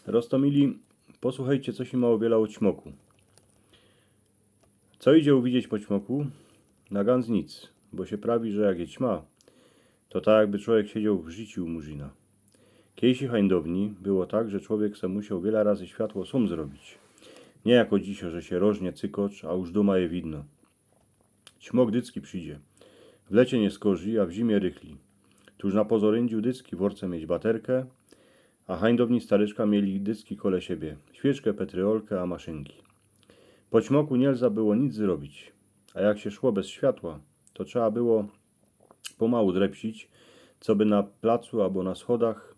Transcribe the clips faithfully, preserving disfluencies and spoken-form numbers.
Roztomili, posłuchejcie, co sie ma o wiela o ćmoku. Co idzie uwidzieć po ćmoku? Na gans nic, bo sie prawi, że jak je ćma, to tak, jakby człowiek siedział w życiu u murzyna. Kiejsi hańdowni było tak, że człowiek se musiał wiela razy światło sam zrobić. Nie jako dzisiej, że sie rożnie cykocz, a już duma je widno. Ćmok dycki przyjdzie. W lecie nie skorzy, a w zimie rychli. Tuż na pozoryndżu dycki w orce mieć baterkã, a hańdowni staryczka mieli dycki kole siebie, świyczkã, petriolkã, a maszynki. Po ćmoku nielza było nic zrobić, a jak sie szło bez światła, to trzeba było pomału drepsić, coby na placu abo na schodach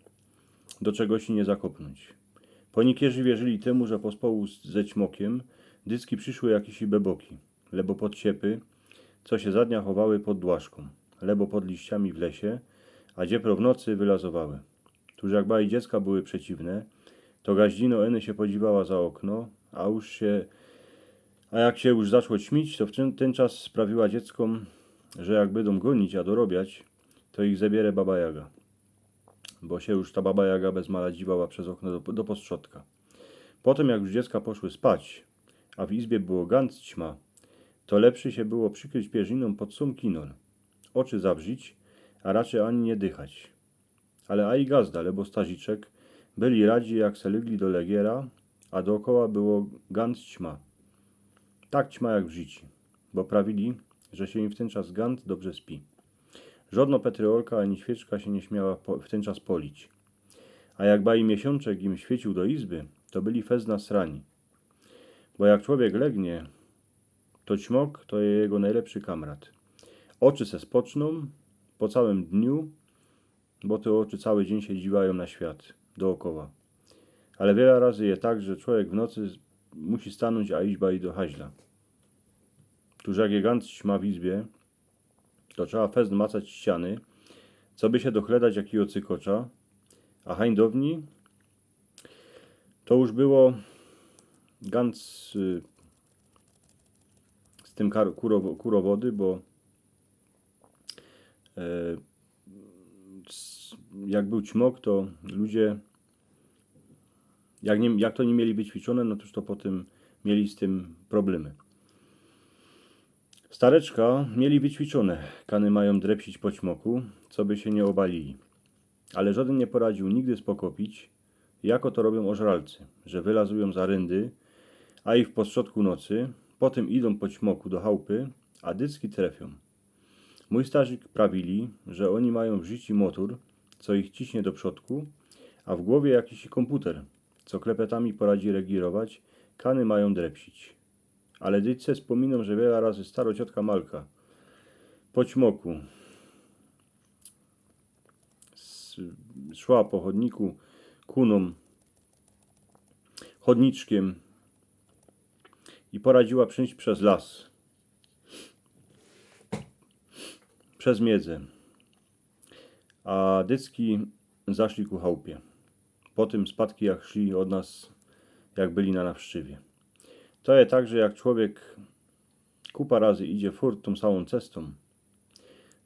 do czegoś sie nie zakopnąć. Poniekierzy wierzyli tymu, że pospołu z, ze ćmokiym dycki przyszły jakieś beboki, lebo podciepy, co sie za dnia chowały pod dłaszką, lebo pod liściami w lesie, a dziepro w nocy wylazowały. Tuż jak baj dziecka były przeciwne, to gaździno Eny sie podziwała za okno, a już sie, a jak sie już zaczło ćmić, to w ten, ten czas sprawiła dzieckom, że jak bydą gonić, a dorobiać, to ich zebiere Baba Jaga. Bo sie już ta Baba Jaga bez mala dziwała przez okno do, do postrzodka. Potym, jak już dziecka poszły spać, a w izbie było gans ćma, to lepszy sie było przykryć pierziną pod sam kinol, oczy zawrzić, a raczej ani nie dychać. Ale a i gazda, lebo starziczek, byli radzi, jak se lygli do legiera, a dookoła było gans ćma. Tak ćma jak w życiu, bo prawili, że sie im w ten czas gans dobrze spi. Żodno petriolka ani świyczka sie nie śmiała po, w ten czas polić. A jak baj miesiączek im świecił do izby, to byli fest nasrani. Bo jak człowiek legnie, to ćmok to je jego najlepszy kamrat. Oczy se spoczną po całym dniu, bo te oczy cały dzień sie dziwają na świat dookoła. Ale wiela razy je tak, że człowiek w nocy z- musi stanąć, a iść baj do haźla. Tuż jak je gans ćma w izbie, to trzeba fest macać ściany, coby sie dochledać jakiego cykocza, a hańdowni to już było gans y, z tym kar- kurowo- kurowody, bo e, s- jak był ćmok, to ludzie, jak, nie, jak to nie mieli wyćwiczone, no to, to potem mieli z tym problemy. Stareczka mieli wyćwiczone, kany mają drepsić po ćmoku, coby sie nie obalili. Ale żodyn nie poradził nigdy spokopić, jako to robią ożralcy, że wylazują za ryndy, a i w postrzodku nocy, potym idą po ćmoku do chałpy, a dycki trefią. Mój starzik prawili, że oni mają w życiu motor, co ich ciśnie do przodku, a w głowie jakiś komputer, co klepetami poradzi regirować, kany mają drepsić. Ale dyć se spominam, że wiela razy staro ciotka Malka po ćmoku s- szła po chodniku kuną, chodniczkiem i poradziła przejść przez las, przez miedzę, a dycki zaszli ku chałpie. Potym spadki jak szli od nas, jak byli na nawszczywie. To je tak, że jak człowiek kupa razy idzie furt tą samą cestą,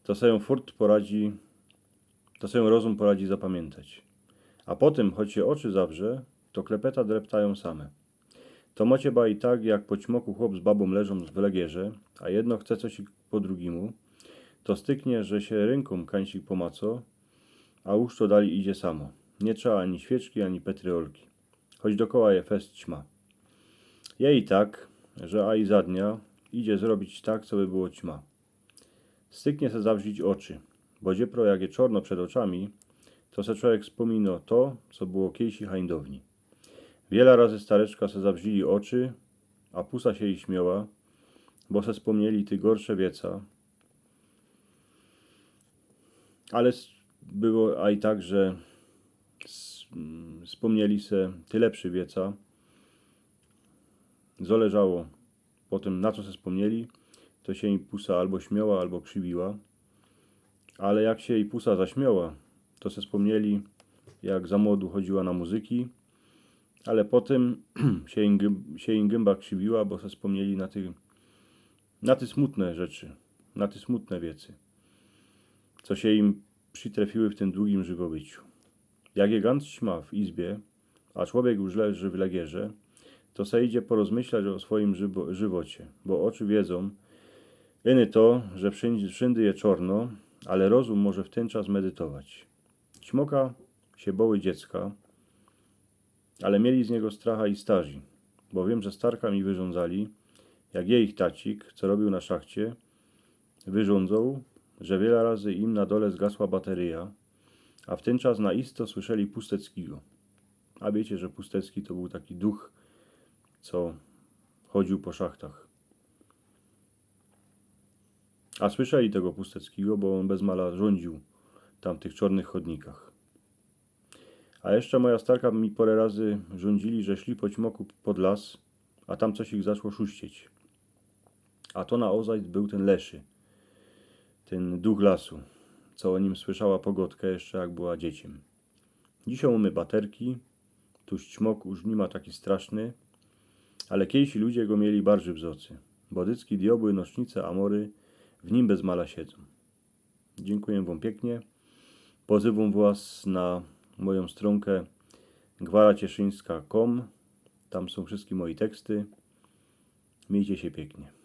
to se ją furt poradzi, to se ją rozum poradzi zapamiętać. A potym, choć sie oczy zawrze, to klepeta dreptają same. To mocie baj tak, jak po ćmoku chłop z babą leżą w legierze, a jedno chce coś po drugimu, to styknie, że sie rynką kańcik pomaco, a już to dalij idzie samo. Nie trzeba ani świeczki, ani petriolki. Choć dokoła je fest ćma. Je i tak, że a i za dnia idzie zrobić tak, coby było ćma. Styknie se zawrzić oczy, bo dziepro jak je czorno przed oczami, to se człowiek spomino to, co było kiejsi hańdowni. Wiela razy stareczka se zawrzili oczy, a pusa sie i śmioła, bo se spomnieli ty gorsze wieca. Ale s- było a i tak, że s- mm, spomnieli se ty lepszy wieca. Zależało po tym, na co se spomnieli, to sie im pusa albo śmioła, albo krzywiła. Ale jak sie jej pusa zaśmioła, to se spomnieli, jak za młodu chodziła na muzyki, ale potym sie im, gym- sie im gymba krzywiła, bo se spomnieli na tych na te smutne rzeczy, na te smutne wiecy, co sie im przitrefiły w tym długim żywobyciu. Jak je gans ćma w izbie, a człowiek już leży w legierze, to se idzie porozmyślać ô swojim żywo- żywocie, bo ôczy wiedzōm, iny to, że wszyndzie, wszyndy je czorno, ale rozum może w tyn czas medytować. Ćmoka sie boły dziecka, ale mieli z niego stracha i starzi, bo wiym, że starka mi wyrządzali, jak jejich tacik, co robiōł na szachcie, wyrządzōł, że wiela razy im na dole zgasła bateryja, a w tyn czas na isto słyszeli Pusteckigo. A wiycie, że Pustecki to bōł taki duch, co chodziōł po szachtach. A słyszeli tego Pusteckigo, bo ôn bez mala rządziōł tam w tych czornych chodnikach. A jeszcze moja starka mi porã razy rządzili, że szli po ćmoku pod las, a tam coś ich zaczło szuścieć. A to na ôzaj bōł tyn Leszy, tyn duch lasu, co ô nim słyszała pogŏdkã jeszcze jak była dzieciym. Dzisiej mōmy baterki, tuż ćmok już niy ma taki straszny, ale kejsi ludzie go mieli bardzij w zocy, bo dycki diobły, nocznice, a mory w nim bez mala siedzōm. Dziynkuję wōm piyknie. Pozywōm was na mojōm strōnkã gwaracieszyńska kropka com. Tam sōm wszyjske moje teksty. Miejcie sie piyknie.